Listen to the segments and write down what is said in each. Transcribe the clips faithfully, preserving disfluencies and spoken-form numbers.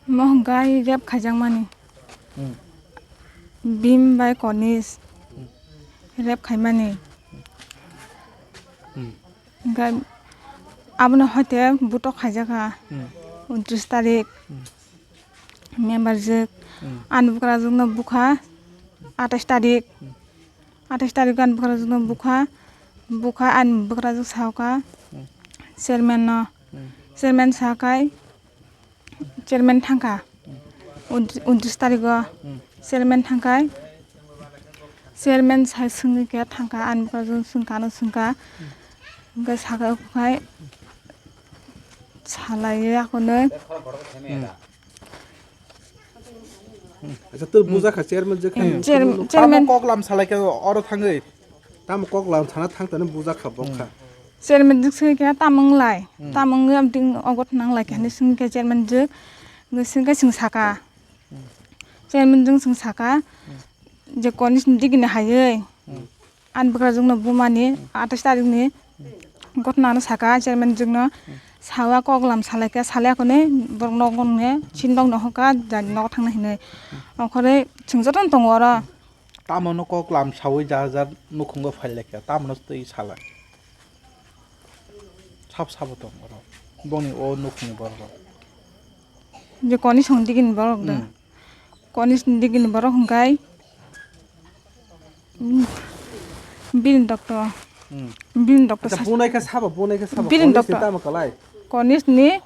Mo hwnkhe rape khaijakmani. Hmm. Bim bai Konis. Hmm. Rape khaimani. Hmm. Hwnkhe abono hoite butok khaijakha. Hmm. Untris tarik. Hmm. Member jwk. Hmm. Ani bukrajwkno bukha atais tarik. Hmm. Atais tarik ani bukrajwkno bukha. Bukha ani bukrajwk sakha. Hmm. Chairman no. Hmm. Chairman sakai. Chairman thangkha. Untris tarigo. Hmm. Chairman thangkha. Chairman sai swngwi khe thangkha, ani bwkha swngkha, ano swngkha. Hmm. Hwnkhe sakha khai salaiwi akhonwi. Hmm. Hmm. Acha, tor bujakha chairman je khai. Hmm. Chair-, tamo chairman kok lam salaikhe oro thangwi. Tamo kok lam sana thang tani bujakha bokha. Hmm. Chairman jwk swngwi khe tamo wnglai. Hmm. Tamo wngwi amtwing ogot nang lai khe hinwi swngwi khe chairman jwk. Wngwi swngwi khe swng saka. Hmm. Chairman jwk swng saka. Hmm. Je Konis ni digi ni haiwi. Hmm. Ani bwkrajwk no bumani atais tarik ni gotna no saka chairman jwk no. Hmm. Sawa kok lam salai khe salai akhonwi borok nok gongne chin nok no hoka jani nok thangna hinwi. Hmm. Okhorwi chwng jotono tongo oro. Tamo no kok lam sawi ja ja nukhungo phai lekha, tamo no twi salai. Sab sabo tong oro. Boni o nukhungni borok rok. Je Konis ni digi ni borok da. Hmm. Konis ni digi ni borok hwnkhe, hmm, bini doctor. Hmm. Bini doctor. Acha, sa- bunai khe sabo, bunai khe sabo. Bini Konis ni doctor. Tamo kalai. Konis ni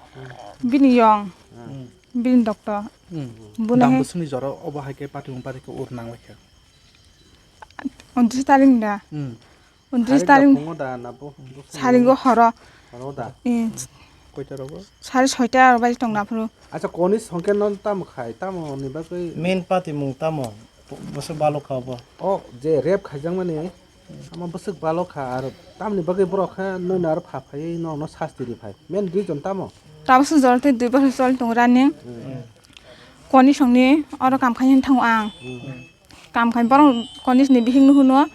bini yong. Hmm. Bini doctor. Hmm. Bunai dam hai bwswngni jora obo hai khe patimung pari khe ur nang lai khe. Untris tarik da. Hmm. Untris tarik. Saringo horo. Horo da. Eh. Koita rogo? Sari soita aro baji tong naphuru. Acha, Konis hwnkhe non tamo khai, tamo ni bagwi? Main patimung tamo? Bwswk balo kha obo. O je rape khaijakmani, ama bwswk balo kha, aro tamni bagwi borok khe noino aro pha phaiwi nono sasti ri phai. Main reason tamo? Tabukhe jora tei dui bosor choli tongo running. Hmm. Konis ni oro kam khai thango ang. Hmm. Kam khai borok Konis ni bihik nuhunu,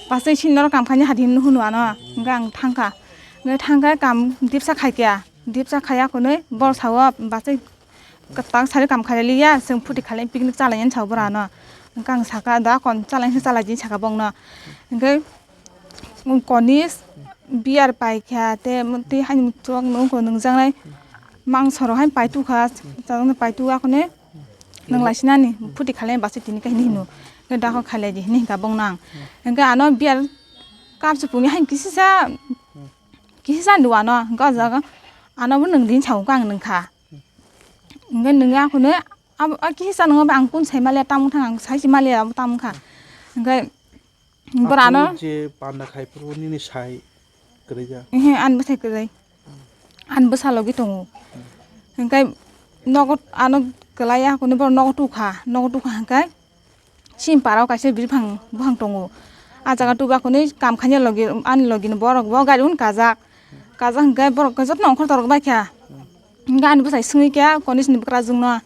pasai sini norok kam khai hadi himnu hunu ano, hwnkhe ang thangkha. Hwnkhe thangkhe kam dipsa khaikha, dipsa khaiya khonwi bor sao, pasai kwtal sari kam khailaiya, chwng phuti khalai picnic chalainani sao borano. Hwnkhe ang saka, "Da kon chalainani chalai di," saka bongno. Hwnkhe Konis beer paikha, tei, tei haini chwk nungkho nungjaknai mangso rok hai paitukha, chajaknai paitu akhonwi. Nang lai sinani, phuti khalai basa tini kahini hino. Nang dakho khalai di hini hinka bong nang. Hingke ano beer cup se pungni hain kisisa, kisisa nuwa no, hingke o jaga ano bo nung din sao kang nung kha. Hingke nung ya khone, abo, a kisisa nung ang kun sai male tamung thang, ang sai si male abo tamung kha. Hingke Borano. Aphuru je panda khai phuru nini sai kwrwi ya? Ehe, ani bwsai kwrwi. Ani bwsa logi tongo. Hingke nogo ano kwlai ya, kunu borok nogo tukha, nogo tukha hingke sini parao kaisa bwrwphang buphang tongo. A jaga tuba kunu kam khaina logi, ani logi ni borok bo gari un kajak. Kajak hingke borok jotono ongkhor torok bai kha. Hingke ani bwsai swngwi kha, Konis ni bwkra jwngno.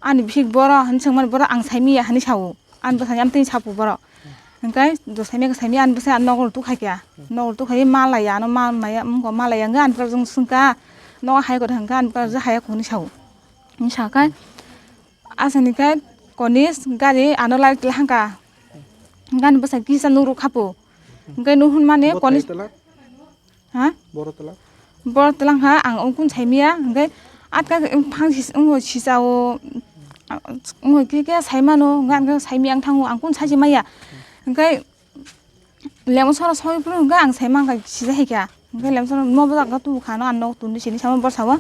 Ani bihik boro hinwi swngmani, boro ang saimanya hinwi sao. Ani bwsai amtwi sapo borok. Hingke do saimanya, saimanya ani bwsai ano nokol tukhai kha. Nokol tukhai malaya, ano ma maya, wngkha malaya, hingke ani bwsai swngkha, nogo hai kotha hingke ani bwsai hai kok hinwi sao. Hinwi sakhe, asani khe Konis gari ano lai tla hangkha. Hingke ani bwsai kisa nukro khapo. Hingke nuhun mani Konis. Ha? Boro tela? Boro tela wngkha, ang ongkun saimaya, hingke atka phang sis-, wngo sisao, wngo khe khe saimano, hingke ang khe saimaya ang thango, ang kun sachi maya. Hingke lemsora soi phuru hingke ang saimang kha sija hai kha. Hingke lemsora mo bwskango tubu kha no, ang nok tuni sini samo bor sao,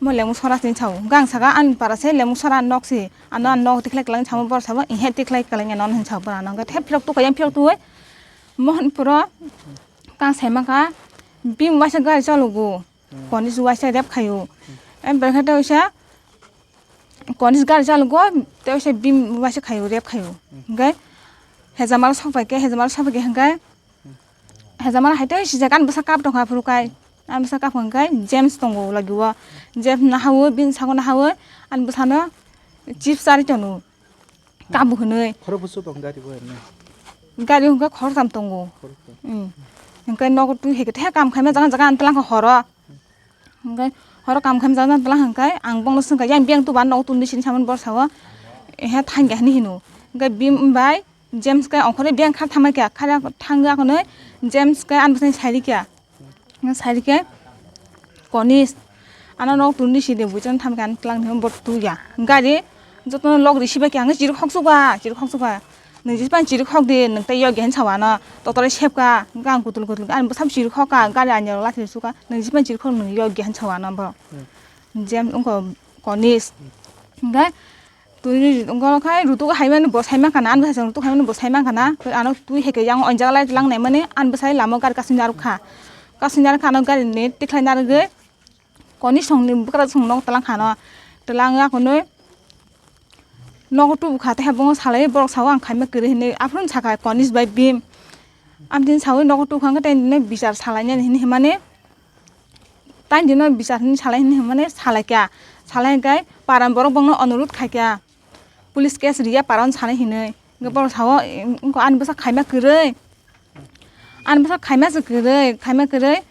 mo lemsora sini sao. Hingke ang saka ani para se lemsora nok si, ano ang nok tikhlai kwlai samo bor sao, ihe tikhlai kwlai ano hin sao bor ano. Hingke thep phirok tu kaya phirok tu oi, mohon puro. Kang sai mankha, bini waisa gari chalogo, Konis waisa rep khaio. Em, belkha tei waisa, Konis gari chalogo, tei waisa bini waisa khaio, rep khaio. Hingke, hejamalo sokpai khe, hejamalo sokpai khe hingke, hejamalo hai tei sijak ani bwsa kap tongkha phuru kai. Ani bwsa kap hingke, James tongo lagi o. James nahawo, bini saka nahawo, ani bwsano chips chari tono. Kabu hwnwi. Khorokbo su tong gari bo hwnwi. Gari hwnkhe khoroktham tongo. Khoroktham. Mm. Hwnkhe nogo twi hai khe kam khaima jaga jaga ang twlang kha horo. Hwnkhe Oro kam khaimjak na tla hwnkhe ang bongno swngkha, "Yang biyang tuban nogo tundwi sini samani?" Borok sao, "Ehe, thangya," hinwi hino. Hwnkhe bini bai James khe ongkhorwi biyang kha thamai kha, kha thangwi akhonwi James khe ani bwsai sai rikha. Sai rikhe Konis, "Ano nogo tundwi sidi," buchon thamai kha, ani twlang hinwi bo tuya. Gari jotono lok risi bai khe ang chirwk hokchukha, chirwk hokchukha. "Nwng jispan chirwk hok di, nwng tei yokya," hinwi sao ano. Totore sepkha, hwnkhe ang kutul kutul khe ani bwsap chirwk hokha, gari ani rok lathi sukha. "Nwng jispan chirwk hok, nwng yokya," hinwi sao ano bo. James wngkha Konis. Hwnkhe twi wngkha khai rutuk haimani bo saimankha na, ani bwsai rutuk haimani bo saimankha na. Ano twi hai khe yang o jaga lai lang naimani ani bwsai lama o gari kasing narwkha. Kasing narwkha ano gari ni tikhlai narwgwi Konis songni bwkrajwk song nogo twlang kha no. Twlang akhonwi nogo tubukha tei bongo salai borok sao ang khaima kwrwi hinwi aphuru sakha Konis bai bim. Amtwini sawi nogo tubukha hwnkhe tei bichar salainani hinwi himani. Tei dino bichar hinwi salai hinwi himani salaikha. Salai hwnkhe paran borok bongno onurudh khaikha. Police case riya paran sanai hinwi. Hwnkhe borok sao, "Wngkha ani bwsa khaima kwrwi." Ani bwsa khaima se kwrwi, khaima kwrwi.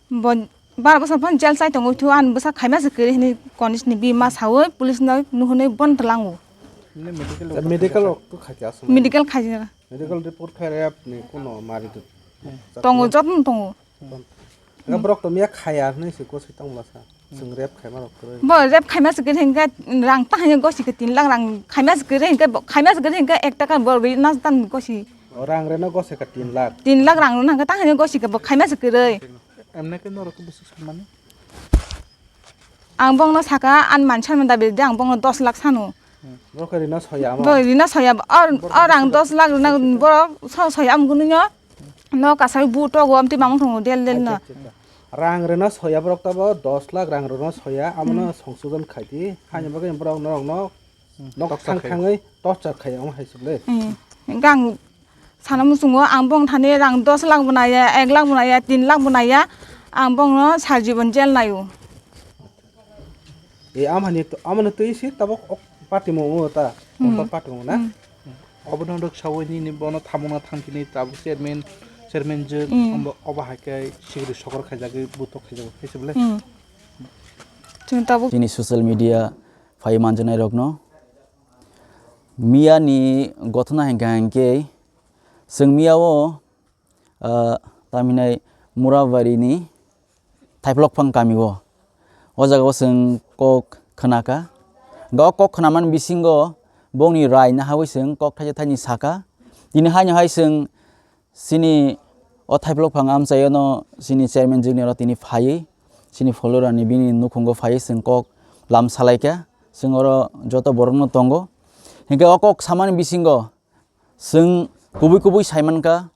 Bo bara bwsa phano jail chai tongo, thwiwi ani bwsa khaima se kwrwi hinwi Konis ni bima sawi police no nuhunwi bono twlango. Medical rok to khaikha aswk. Medical khaikha. Medical report khai rap ni kuno mari do. Tongo, jotono tongo. Nga borok to miya khaya hinwi se gosai tong bwlasa. Chwng rep khaima rok kwrwi. Bo rep khaima se kwrwi hwnkhe rang ta hanya gosi khe tin lakh rang khaima se kwrwi hwnkhe bo khaima se kwrwi hwnkhe ek taka bo rwi na tan gosi. O rang reno gosai kha tin lakh. Tin lakh rang rwna hwnkhe ta hanya gosi khe bo khaima se kwrwi. Emne khe norok bwswk sanmani? Ang bongno saka, ani mansa manda bede ang bongno dos lakh sano. Borok khe rina soya amo. Bo rina soya, or, or ang dos lakh rina borok so soya amgunu nyo. No kasai bu togo amti mamung thongo del del no. Acha, acha, acha. Rang rwna soya borok tabo dos lakh rang rwna soya, amono songsodon khaidi. Haini bagwi borok norokno nok thang thangwi torture khai omo hai se le. Gang sana muchungo ang bong thani rang dos lakh bo naya, ek lakh bo naya, tin lakh bo naya, ang bongno sar jibon jail nayo. E amhani to, amhani twi si tabok ok party mo ta, hmm, okol party mo na. Hmm. Obo no rwk sawi nini bono thamung na thang kini tabok chairman, chairman je, hmm, obo, obo hai khe sigiri sokor khaijagwi butok khaijagwi khe se bole. Hmm. Chwng tabok. Chini social media phai manjaknai rokno miya ni gothona hinkha hinkhe chwng miya o ah, tamhinai Murabari ni Thaiplokphang kami o. O jaga o chwng kok khna kha. Ga o kok khna mani bisingo bongni rai nahawi chwng kok thaisa thaini saka. Tini haino hai chwng chini o Thaiplokphang amchaio no chini chairman junior o tini phaiwi chini follower ni bini nukhungo phaiwi chwng kok lam salaikha. Chwng oro joto borok no tongo. Hinkhe o kok samani bisingo chwng kubui kubui saimankha.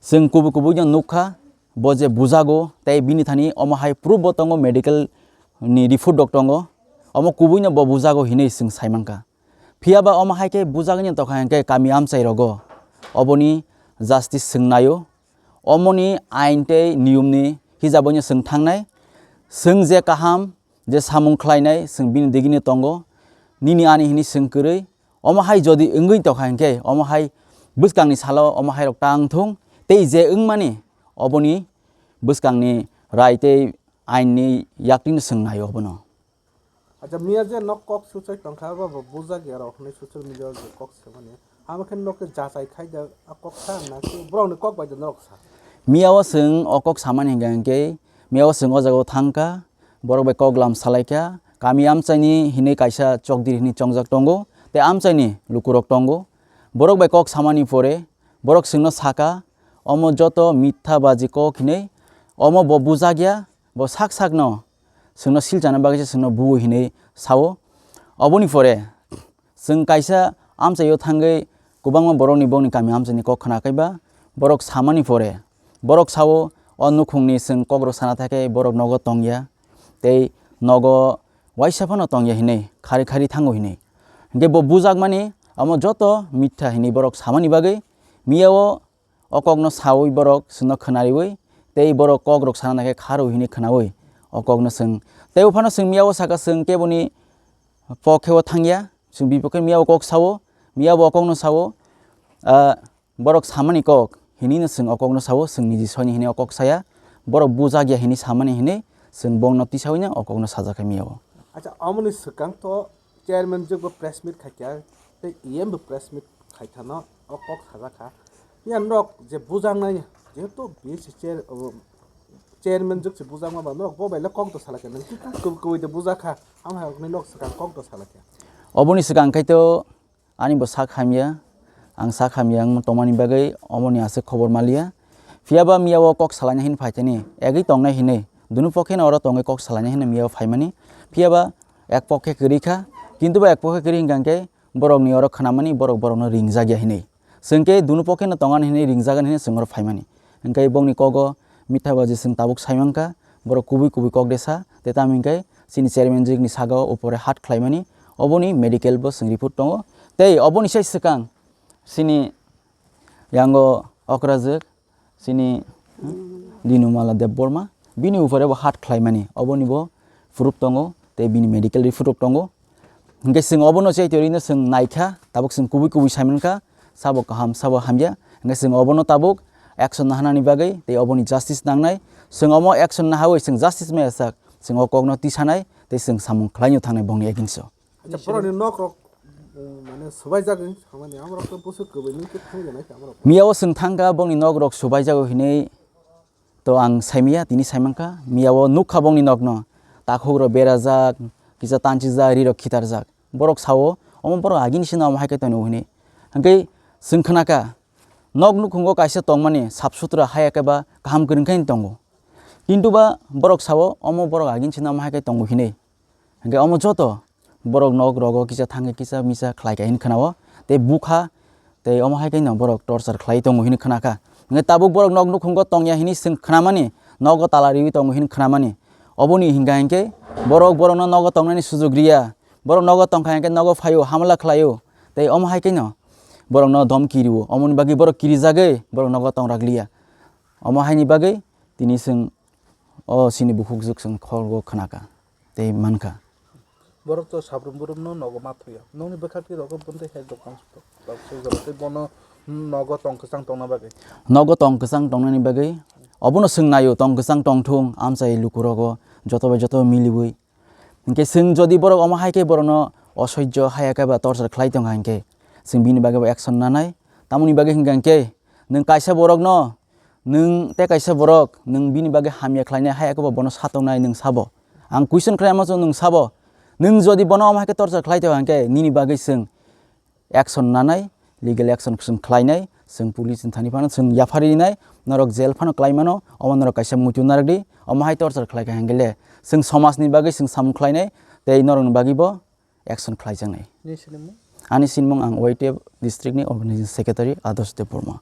Chwng kubui kubui no nukha, bo je bujago, tei bini thani omo hai proof bo tongo, medical ni report rok tongo, omo kubui no bo bujago hinwi chwng saimankha. Phiya ba omo hai khe bujagwi no tongkha hinkhe kami amchai rogo oboni justice chwng naio, omoni ain tei niyom ni hijaboi no chwng thangnai, chwng je kaham, je samung khlainai chwng bini digini tongo, nini ani hinwi chwng kwrwi. Omo hai jodi wngwi tongkha hinkhe, omo hai bwskangni salo omo hai rok tang thung, tei je wngmani oboni bwskangni rai tei ainni yakni chwng naio obono. Acha, miya je nok kok suchai tongkha, abo bo bujak ya rok hinwi social media o je kok semani. Amo khe nok khe jachai khai da, a kok sa na khe borok ni kok bai da norok sa. Miya o chwng o kok samani hinkha hinkhe, miya o chwng o jaga o thangkha, borok bai kok lam salaikha, kami amchaini hinwi kaisa chokdiri hinwi chongjak tongo, tei amchaini lukurok tongo. Borok bai kok samani pore, borok chwngno saka, omo joto mitha baji kok hinwi, omo bo bujakya, bo sak sakno chwngno silchana bagwi se chwngno bui hinwi sao. Oboni pore, chwng kaisa amchaio thangwi kwbangma borokni bongni kami amchaini kok khna kaiba, borok samani pore, borok sao, o nukhungni chwng kokrok sana thakhe borok nogo tongya, tei nogo waisa phano tongya hinwi khari khari thango hinwi. Hinkhe bo bujakmani omo joto mitha hinwi borok samani bagwi miya o o kokno sawi borok chwngno khwnariwi tei borok kokrok sana naikhe kharwi hinwi khwnawi o kokno chwng. Tei uphano chwng miya o saka chwng keboni pokhe o thangya, chwng bipokhe miya o kok sao, miya bo o kokno sao, ah, borok samani kok hinwi no chwng o kokno sao, chwng niji soini hinwi o kok saya, borok bujakya hinwi samani hinwi chwng bongno tisawino o kokno sajak kha miyao. Acha, omoni swkang to chairman jwk bo press meet khaikha, tei E M bo press meet khaithano o kok sajak kha. Phiya norok je bujaknai, jehetu B S C chair, o, chairman jwk se bujakma ba norok bo baile kok do salakha, nwng kisa kub-, kubui de bujakha, amo hai rokni norok swkang kok do salakha. Oboni swkang khai to ani bo sak hamya, ang sak hamya wng tongmani bagwi omoni aswk khobor maliya. Phiya ba miyao kok salaina hin phaithani, egwi tongnai hinwi, dunu pokhe no oro tongwi kok salaina hinwi miyao phaimani. Phiya ba ek pokhe kwrwi kha, kintu ba ek pokhe kwrwi hwnkha hwnkhe borokni oro khnamani, borok borokno ringjak ya hinwi. Chwng khe dunu pokhe no tongani hinwi ringjagani hinwi chwng oro phaimani. Hwnkhe bongni kogo mitha baji chwng tabuk sai mankha, borok kubui kubui kok de sa, tei tamo hwnkhe chini chairman jwkni saka o upore hat khlaimani, oboni medical bo chwng report tongo. Tei oboni sai swkang chini yango okrajwk, chini, hmm, Dinumala Debbarma, bini upore bo hat khlaimani, oboni bo proof tongo, tei bini medical report rok tongo. Hwnkhe chwng obono chaitorino chwng naikha, tabuk chwng kubui kubui saimankha, sabo kaham, sabo hamya. Hwnkhe chwng obono tabuk action nahanani bagwi tei oboni justice nangnai. Chwng omo action nahawi chwng justice maya sak, chwng o kokno tisanai tei chwng samung khlaino thangnai bongni against o. Acha, borokni nok rok, um, mane swbaijak wng samani, amorok to bwswk kwbwi nung khe thangjanai khe amorok. Miyao chwng thangkha, bongni nok rok swbaijago hinwi to ang saimaya, tini saimankha. Miyao nukha bongni nokno, takhuk rok berajak, kisa tanchijak, ri rok khitarjak. Borok sao, omo borok agini sino omo hai khe tongo hinwi. Hwnkhe chwng khnakha, nok nukhungo kaisa tongmani sap sutra haya khe ba kaham kwrwng khe tongo. Kintu ba borok sao, omo borok agini sino omo hai khe tongo hinwi. Hwnkhe omo joto borok nok rogo kisa thangwi kisa misa khlai kha hini khwnao, tei bukha, tei omo hai khe no borok torchar khlai tongo hini khwnakha. Hwnkhe tabuk borok nok nukhungo tongya hini chwng khnamani, nogo tala riwi tongo hini khnamani. Oboni hwnkha hinkhe borok borokno nogo tongnani sujuk riya, borok nogo tongkha hinkhe nogo phaio, hamla khlaio, tei omo hai khe no borokno dhomki rio, omoni bagwi borok kirijagwi borok nogo tongrakliya. Omo haini bagwi tini chwng o chini bukhukjwk chwng khorgo khnakha. Tei mankha. Borok to sabrum burumno nogo ma thuya. Nokni bwkhak twi rogo bwntwi hai dokan sukha. Tok suk jora tei bono nogo tong kwchang tongna bagwi. Nogo tong kwchang tongnani bagwi. Obono swng naio, tong kwchang tongthung, amchai lukurogo joto bai joto miliwi. Hinkhe chwng jodi borok omo hai khe borokno osoijjo haya khe ba torchar khlai tongkha hinkhe chwng bini bagwi bo action nanai. Tamoni bagwi hinkha hinkhe nwng kaisa borokno Nwng tei kaisa borok, nwng bini bagwi hamya khlainai hai abo bono satoknai nwng sabo? Ang question khlai ma chwng nwng sabo? Nwng jodi bono omo hai khe torchar khlai tong hinkhe nini bagwi chwng action nanai, legal action chwng khlainai, chwng police ni thani phano chwng yaphari rinai, norok jail phano klai mano, omo norok kaisa muitu narwk di, omo hai torchar khlai kha hinkhe le chwng somaj ni bagwi chwng samung khlainai tei norok ni bagwi bo action khlaijaknai. Nini sinimung? Ani sinimung ang Y T F district ni organizing secretary Adarsh Debbarma.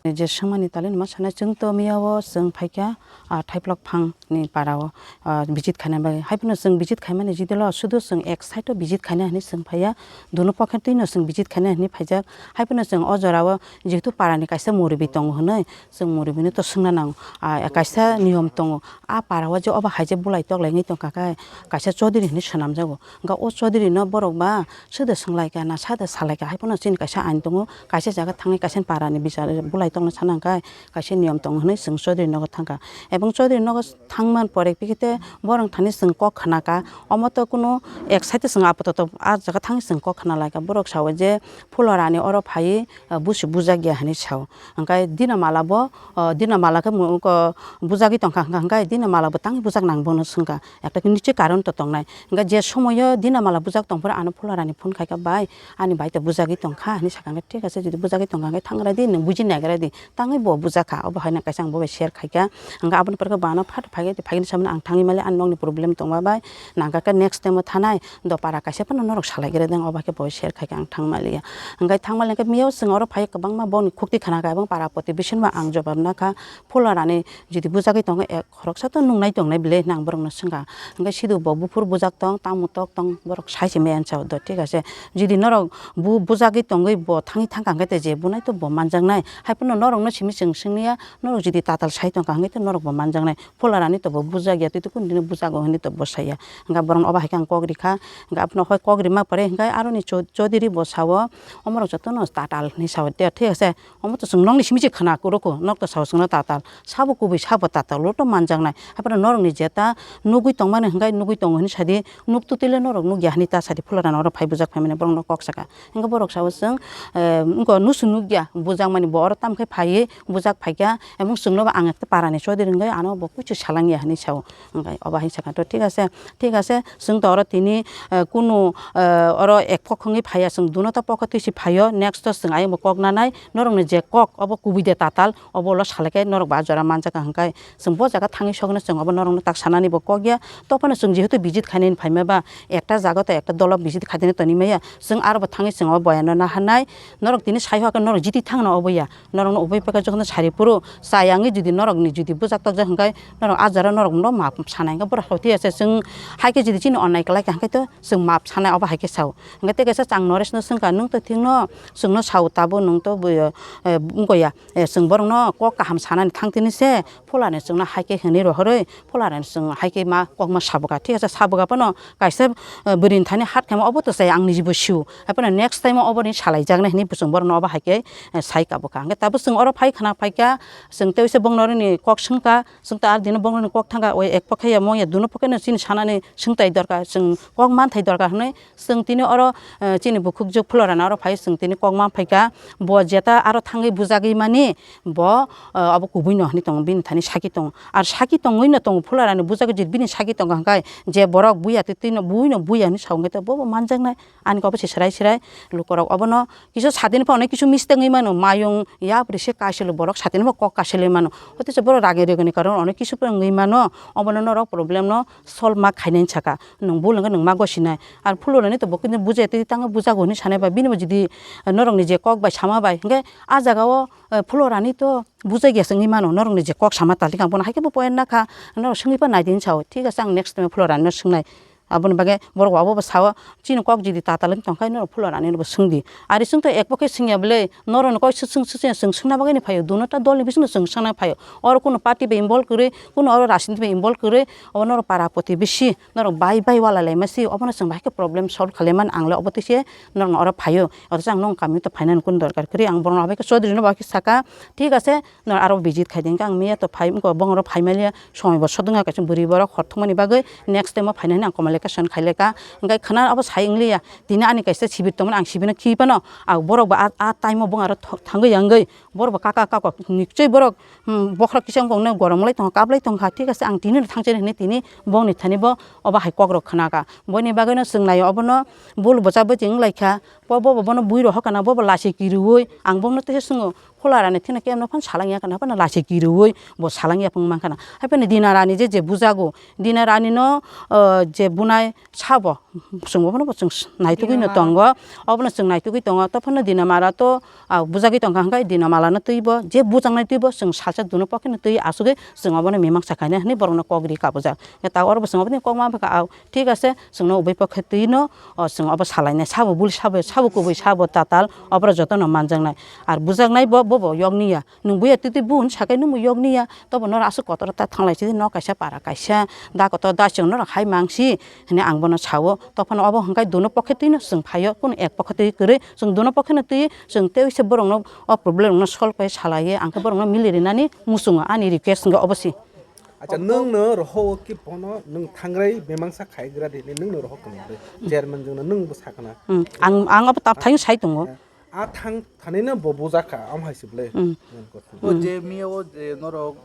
Je swngmani tali ni ma sanai, chwng to miyao chwng phaikha, ah, Thaiplok phang ni para o, ah, visit khaina bagwi. Haiphano chwng visit khaimani jidilo sudu chwng ek side o visit khaina hinwi chwng phaiya, dunu pokhe twino chwng visit khaina hinwi phaijak. Haiphano chwng o jora o jehetu para ni kaisa muribi tongo hinwi, chwng muribini to swngna nango. Ah, kaisa niyom tongo. A para o je obo hai je bulai toklai wngwi tongkha khe kaisa chaudhary hinwi swnamjago. Hwnkhe o chaudhary no borok ba sede swnglaikha na sade salaikha, hai phano chini kaisa ain tongo, kaisa jaga thangwi kaisa para ni bichar bulai tongna sana hwnkhe kaisa niyom tongo hinwi chwng chaudhary nogo thangkha. Ebong chaudhary nogo thangmani pore phikhe te borok thani chwng kok khnakha, omo to kunu ek side chwng apatoto a jaga thangwi chwng kok khnalaikha. Borok sao je Phularani oro phaiwi, ah, busi bujak ya hinwi sao. Hwnkhe Dinamala bo, ah, Dinamala khe mu-, ko bujagwi tongkha, hwnkha hwnkhe Dinamala bo tangwi bujak nang bono swngkha. Ekta khe niche karon to tongnai. Hwnkhe je somoio Dinamala bujak tongphuru ano Phularani phone khaikha, "Bai, ani bai to bujagwi tongkha," hinwi sakha. Hwnkhe, "Thik ase, jodi bujagwi tongkha hwnkhe thangra di, nwng buji nagra di." Tangwi bo bujakha, obo haino kaisa ang bo bai share khaikha. Hwnkhe aboni pore khe bo ano phat phaikhe, phaikhe samani ang thangwi mali, ani nokni problem tongma bai, nangkha khe next time o thanai. Dopara kaisa phano norok salai gra deng, obo khe bo share khai khe ang thang maliya. Hwnkhe thang maliya khe miyao chwng oro phai kwbangma boni khukti khna kha, ebong para protibeshin bo ang jobab na kha. Phularani jodi bujagwi tongo, ek khoroksa to nungnai tongnai bile hwnwi ang borokno swngkha. Hwnkhe sidu bo buphuru bujak tong, tamo tok tong, borok sai se maya ansa do, thik ase. Jodi norok bu-, bujagwi tongwi bo thangwi thangkha hwnkhe te je bunai to bo manjaknai. Hai phano Norokno simi chwng swngya, norok jodi tatal sai tongkha hwnkhe norok bo manjaknai. Phularani to bo bujak ya, tei kunu dino bujago hwnwi to bo saya. Hwnkhe borok obo hai khe ang kok rikha, hwnkhe abono hoi kok rima pore hwnkhe aroni chou-, choudhury bo sao, omorok jotono tatal hwnwi sao, thik ase? Omo to chwng nokni simi se khwna kuro kho, nok to sao chwngno tatal. Sabo kubui sabo tatal, lo to manjaknai. Haphano norokni jeta nugui tongmani hwnkhe nugui tongo hwnwi sadi, nuk tutui le norok nukya hwnwi ta sadi, phularano oro phai bujak phaimani borokno kok saka. Hwnkhe borok sao chwng, eh, wngkha nusu nukya, bujakmani bo oro tamo khe phaiwi bujak phaikha, ebong chwngno bo ang ekta parani choudhury hwnkhe ano bo kuichu salangya hwnwi sao. Hwnkhe obo hai sakha to, thik ase, thik ase, chwng to oro tini, eh, kunu, eh, oro ek pokho wngwi phaiya, chwng duno ta pokho twi se phaio, next to chwng ayang bo kok nanai, norokni je kok obo kubui de tatal, obo ulo salai khe norok ba jora manjakha hwnkhe chwng bo jaga thangwi sogwino chwng obo norokno tak sanani bo kok ya, tophano chwng jehetu visit khainani phaima ba ekta jaga to ekta dolo visit khaidani toni maya, chwng aro bo thangwi chwng obo boyano naharnai, norok tini sai hokhe norok jiti thangno obo ya, norokno ubui pekha jokhon sari phuru chayangwi jodi norokni jodi bujak tokjak hwnkhe norok ah jora norokno map sanai hwnkhe borok sao thik ase chwng hai khe jodi chini onnai kwlai kha hwnkhe to chwng map sanai obo hai khe sao. Hwnkhe tei kaisa chwng Noreshno swngkha, "Nwng to thikno chwngno sao tabuk nwng to bui, eh, wngkha ya, eh, chwng borokno kok kaham sanani thang tini se phularani chwngno hai khe hwnwi rohorwi phularani chwng hai khe ma kokma sabukha." Thik ase, sabukha phano kaisa, eh, bwrwini thani hat khaima obo to chaya ang nijibo sio. Hai phano next time o obo ni salaijaknai hwnwi bo chwng borokno obo hai khe, eh, sai kabukha. Hwnkhe tabuk chwng oro phai khna phaikha, chwng tei se bongno rwni kok swngkha, chwng ta ar dino bongno rwni kok thangkha, oi ek pokhe ya mong ya duno pokhe no chini sanani swngtai dorkar, chwng kok manthai dorkar hwnwi chwng tini oro, eh, chini bukhukjwk Phularano oro phai chwng tini kok man phaikha, bo jeta aro thangwi bujagwi mani bo, eh, abo kubui no hwnwi tongo, bini thani saki tongo. Ar saki tongwi no tongo, Phularani bujagwi je bini saki tongo hwnkhe je borok buya twi twi no bui no buya hwnwi sa hwnkhe to bo bo manjaknai. Ani kok bo se serai serai lukorok obono kisa sadini phano kisa mistake wngwi mano, mayung yapri se kaisilo borok sadini bo kok kaisilwi mano. Hote se borok ragi rigini karon ono kisa phano wngwi mano, obono norok problem no solve ma khainani saka. Nwng bul hwnkhe nwng ma gosinai. Ar Phularani to bo kisa bujai twi tangwi bujago hwnwi sanai ba bini bo jodi norokni je kok bai sama bai hwnkhe ah jagao, eh, Phularani to bujai ya se wngwi mano, norokni je kok sama tali kha bono hai khe bo point nakha, norok swngwi pa naidi hinwi sao, thik ase ang next time Phularani no swngnai. Aboni bagwi borok abo bo sao, chini kok jodi tatal wng tongkha norok Phularani no bo swngdi. Ari chwng to ek pokhe swngya bwle, norok no kok swk swk swk swk swngna bagwi no phaio, duno ta dol ni bisingo swng swngna phaio. Oro kuno party bai involve kwrwi, kuno oro rajniti bai involve kwrwi, obo norok para protibesi, norok bai bai wala lai masi, obono chwng bahai khe problem solve khalai man, ang le obo twi se norok no oro phaio. Oro chang nong kami to phainani kun dorkar kwrwi, ang bono abai khe Chaudhary no bai khe saka, thik ase, no aro visit khai di, ang miya to phai, wngkha bong oro phai maliya, somoi bo sodwng kaisa bwrwi borok hor thumani bagwi, next time o phainani ang communication khai leka, hwnkhe khana abo sai wng liya, tini ani kaisa sibir tongmani ang sibirno khi phano, ang borok bo a, a time o bong aro tho-, thangwi yangwi, borok bo kaka kako nikchoi borok, hmm, bokhorok kisa wngkha hwnwi gorom lai tongkha, kap lai tongkha, thik ase, ang tini no thangchani hwnwi tini bongni thani bo obo hai kokrok khna kha, boini bagwi no chwng naio obono bul bwcha bwtwi wng lai kha. Bo, bo, bo, bono bui rohor kana, bo, bo lachi kirui, ang bono teisa swngo, Phularani thina kemno phan salang ya kana, phano lachi kirui, bo salang ya phung man kana. Hai phano Dina Rani je, je bujago, Dina Rani no, ah, je bunai sabo, chwng bono bo chwng naitugwi no tongo, obono chwng naitugwi tongo, to phano Dina Mara to, ah, bujagwi tongkha hwnkhe Dina Mala no twibo, je bujaknai twibo, chwng salsa duno pokhe no twi asugwi chwng obono mimang sakhaina hwnwi borokno kok ri kabujak. Ta oro bo chwng obono kok ma bwkha, ah, Thik ase, chwngno ubui pokhe twi no, o, chwng obo salainai, sabo bul, sabo, sabo kubui, sabo tatal, oborok jotono manjaknai. Ar bujaknai bo, bo, bo yokni ya. Nwng buya twi twi bu hwn sakai nwng bo yokni ya. Tobo norok aswk kotor ta thanglai sidi, nok kaisa para kaisa, da kotor da chwng norok hai mangsi, hwnwi ang bono sao. Tophano obo hwnkhai duno pokhe twi no chwng phaio, kunu ek pokhe twi kwrwi, chwng duno pokhe no twi, chwng tei se borokno o problem rokno solve khai salaiwi, ang khe borokno mili rinani muchungo, ani request hwnkhe obo se. Acha, nwng no rohor o ki bono nwng thangrai mimangsa khai gra di, nwng no rohor kwnwi bai. Chairman jwng no nwng bo sakna. Hmm. Ang, ang abo tap thang sai tongo. A thang thani no bo bujak kha, am hai se ble. Hmm. O je miya o je norok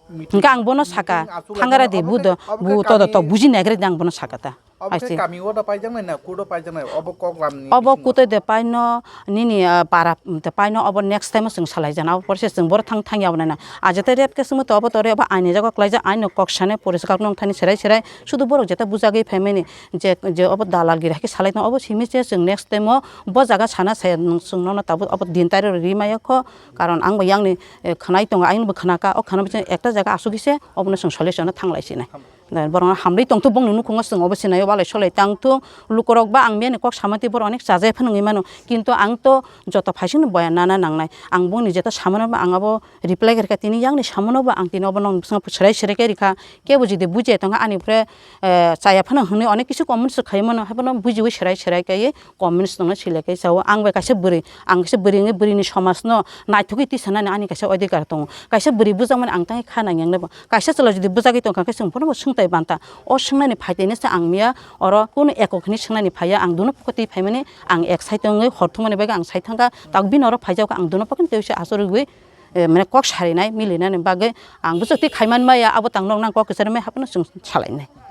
meeting, hingke ang bono saka, meeting aswk thangara lainai, di obo budo, khe, obo khe bu todo kami tok buji naigra di ang bono saka ta. Obo khe kami o da paijaknai na, kudo paijaknai, obo kok lamni bisingo. Obo kutoi de paino, nini, ah, para, mm, de paino, obo next time o chwng salai jana, obo porse chwng boro thang thang ya bo nai na. Ah, jete rape case wngma to obo to re, obo aini jaga kwlaijak, aino kok sanai, police kok nong thani serai serai, sudu borok jete bujagwi phaimani, je, je obo dalal giri hai khe salai tong, obo simi se chwng next time o bo jaga sana saya nwng chwng nono tabuk obo din tarik rw ri maya kho, karon ang bo yang ni, eh, khwnai tongo, ayang bo khwna kha, o khwna bo chwng ekta jaga asugwi se, obono chwng solution o thang lai sinai. Borok hamri tongthok, bongni nukhungo chwng obo sinai, obo alai solai tangthok. Lukurok ba ang miyani kok samati borok onek chajai phano wngwi mano, kintu ang to joto phaisingno boya nana nangnai. Ang bongni jeta samano ba ang abo reply khe rikha, tini yakni samano ba ang tini obo nokni bwskango serai serai khe rikha. Kebo jodi bujiya tongkha ani pore, eh, chaya phano hwnwi onek kisu comments khaimano, haiphano bujiwi serai serai kaiwi comments tongna sile khe sao. Ang bai kaisa bwrwi, ang kaisa bwrwi wngwi bwrwini somajno naithokgwi tisanani ani kaisa odhikar tongo. Kaisa bwrwi bujakmani ang tangwi kha nang yang nai bo. Kaisa chwla jodi bujagwi tongkha khe chwng bono bo swngtai banta. O swngnani phaitini se ang miya oro kunu ekok hwnwi swngnani phaiya, ang duno pokoti phaimani ang excited wngwi hor thumani bagwi ang sai thangkha. Tak bini oro phaijak ang duno pokoti tei se achorigwi, eh, mane kok sarinai milinani bagwi ang bwswk twi khaiman maya abo tang nok nang kok kwchar mai haphano chwng salainai.